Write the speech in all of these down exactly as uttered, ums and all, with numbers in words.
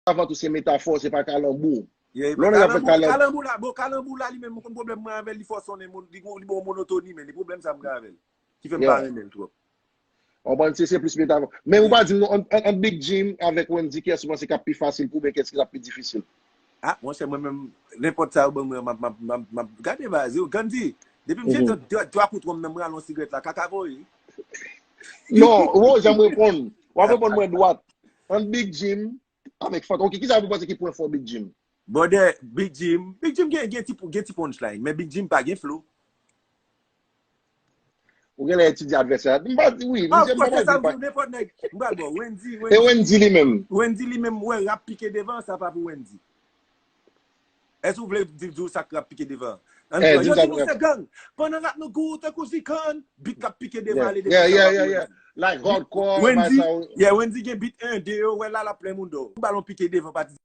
avan tou se metafò, se pa kalanbou. Lè yon nèg ap fè kalanbou, kalanbou la, bon, kalanbou la li menm, mwen konn pwoblèm mwen avè l, li fè w sonnen, li gon, li gon monotoni, men li pwoblèm sa m gen avè l. Ki fè m pa renmen l twòp. Ou konprann, se, se plis metafò. Men ou pa di m non, ant, ant, ant Big Jim avèk Wendy, kiyès ou panse k ap pi fasil pou, oubyen kiyès ki ap pi difisil? Ah, monchè, mwen menm, nenpòt sa yo ban mwen, m ap, m ap, m ap, m ap gade baz yo. Gandhi, depi m jete twa, twa kout wonm nan, mwen al yon sigrèt la, kaka voye. Non, ou jan m reponn. W ap reponn mwen dwat. Ant Big Jim avèk Fantom. Ok, kisa ou panse ki pwen fò Big Jim? Brother, Big Jim, Big Jim gen, gen ti, gen ti punchline, men Big Jim pa gen flow. Ou genlè etidye advèsè a. M pa di wi, misye m pa pral di pa. Nenpòt nèg. M pral bon, Wendy, e Wendy li menm. Wendy li menm, wè, rap pike devan, sa pa pou Wendy. Èske w vle di, di w sa k rap pike devan? Yo di nou se gang. Pandan rap nou gou tankou zikann, bit k ap pike devan ale devan sa pa pou Wendy. Like hardcore, Wendy, yeah, Wendy gen bit en, de yo, wè la l ap plen moun do. Balon pike devan pati.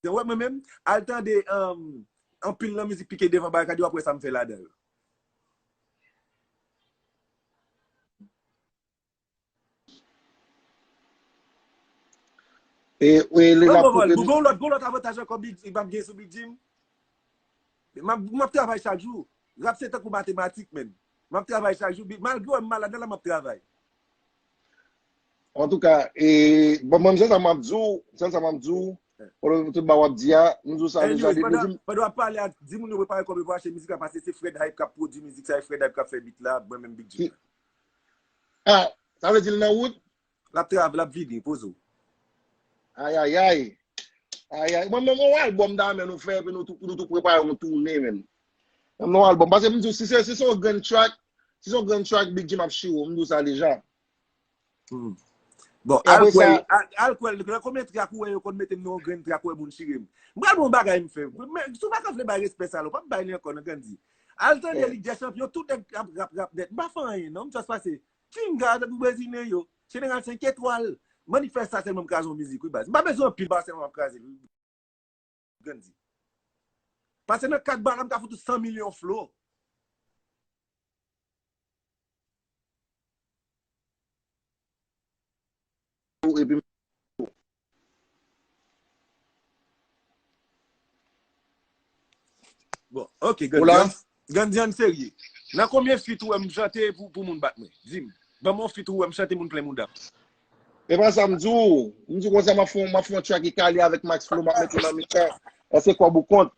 Wè mwen menm, al tande um, anpil nan mizik pike devan barikad yo, w ap wè sa m fè ladan yo. E, e li la pou gon lòt, gon lòt avantaj ankò Big, m ap gen sou Big Jim. M ap, m ap travay chak jou. Rap se tankou matematik, menn. M ap travay chak jou. Malgre m malad la, m ap travay. Antouka, e, bon, mwen, se sa m ap di w, se sa m ap di w, pou tout ba w ap di a, m di w sa deja depi. Pandan w ap pale a, di moun yo prepare kòb yo pou achte mizik la, paske se Fred Hype k ap pwodui mizik sa, e Fred Hype k ap fè bit la, mwen menm Big Jim. Ah, sa vle di l nan wout? L ap travay, l ap vini, poze w. Ayayay. Ayay. Mwen menm yon albòm dayè nou fè, epi nou tou, nou tou prepare yon toune menm. Menm yon albòm. Paske m di w, si se, si se yon grenn track, si se yon grenn track, Big Jim ap chire w, m di w sa deja. Bon, al kwè, al kwè, nan konbyen track ou wè yo konn mete m nan yon grenn track, ou wè moun chire m? M pral bon bagay m fè. Men, si w pa ka vle bay respè sa la, w p ap bay li ankò nan Gandhi. Al tande Lig dè Chanpyon, tout nèg ap rap, rap nèt. M pa fè anyen, non, m just pase. Chinga, tankou Brezilyen yo. Jeneral senk etwal. Mannik fè sa sèlman m kraze yon mizik, wi, baz. M pa bezwen anpil ba sèlman m ap kraze l, wi. Gandhi. Pase nan kat ba la, m ka fout ou san milyon flow. Epi Bon, ok, Gandhi, ann serye. Nan konbyen feat ou wè m chante pou, pou moun bat mwen? Di m. Ban m yon feat ou wè m chante moun plen mouda. E pa sa m di w. M di w konsa m ap fè, m ap fè yon track Ikali avèk Max Flow, m ap mete nan mitan. Èske kòb ou kont?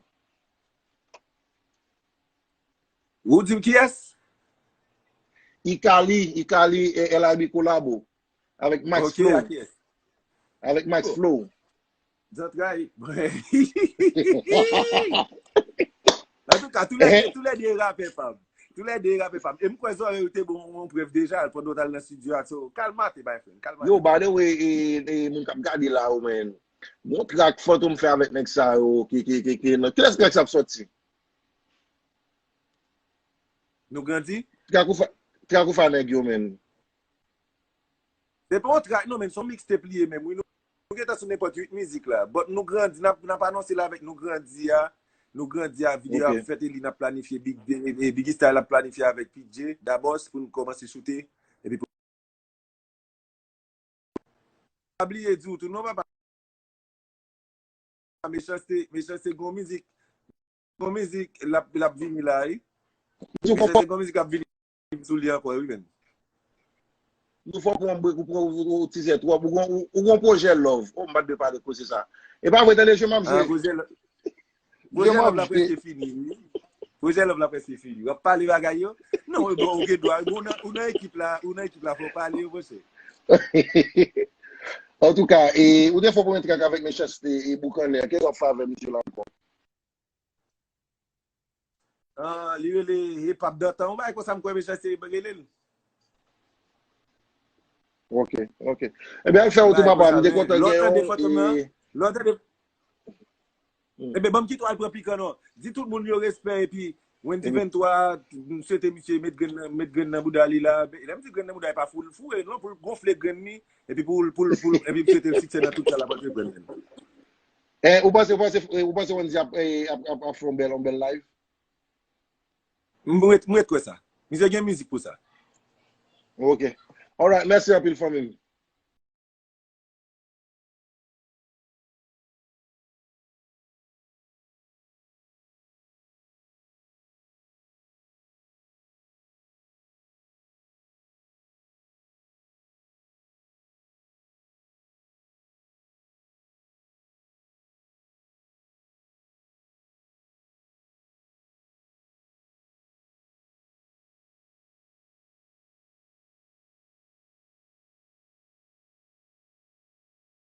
Ou di m kiyès? Ikali, Ikali, e, L I B kolabo. Avèk Max Flow. Avèk Max Flow. Zantray. Antouka, toulède, toulède rapè pa m. Toulède rapè pa m. E m kwè zòrèy ou te bon yon prèv deja pandan w t al nan estidyo a. So, kalmate, my friend, kalmate. Yo, by the way, e, e, moun k ap gade la yo, man. Gon track Fantom fè avèk nèg sa yo, ki, ki, ki, ki, nan, kilès track sa ap sòti? Nou grandi? Track ou fè, track ou fè nèg yo, man. Se pa yon track, non, men se yon mixtape li ye menm, wi. Nou, nou gentan sou nenpòt uit mizik la. But nou grandi, n ap, n ap anonse l avèk nou grandi a. Nou grandi a, videyo ap fèt e li n ap planifye Big, e, e, Biggie Style ap planifye avèk P J, Dabòs pou n kòmanse choute. Epi pou pa bliye di w tou, non, papa. Mechanste, Mechanste gon mizik. Gon mizik, l ap, l ap vini la, wi. Mechanste gon mizik ap vini sou li ankò, wi, menn. Nou fò pran break, ou pran, ou, ou, ou tizè twòp, ou gon, ou, ou gon pwojè love. Oh, m pa t dwe pale koze sa. E pa vre, tande, je m ap jwe. Pwojè love la prèske fini, wi. Pwojè love la prèske fini. W ap pale bagay yo? Non, bon, ou gen dwa. Ou nan, ou nan ekip la, ou nan ekip la, fò w pale yo, monchè. Antouka, e, ou te fè premye track avèk Mechanste e Boukannen. Kisa w ap fè avè misye la ankò? Ah, li rele Hip Hop Dantan. Yon bagay konsa, m kwè Mechanste rele l. Ok, ok. Ebyen, al fè w tou, papa. M te kontan gen yon, e, lè w tande. Ebyen, ban m kite w al pran pikan, non. Di tout moun yo respè, epi Wendy venntwa, m swete misye met grenn nan, met grenn nan bouda li la. Lè m di grenn nan bouda, e pa pou l foure, non, pou l gonfle grenn li, epi pou l, pou l, pou l, epi m swete l siksè nan tout sa l ap antreprann. E, ou panse, ou panse, e, ou panse Wendy ap, e, ap, ap, ap fè yon bèl, yon bèl live? M ret, m ret kwè sa. Misye gen mizik pou sa. Ok. Alright, mèsi anpil, fanmi m.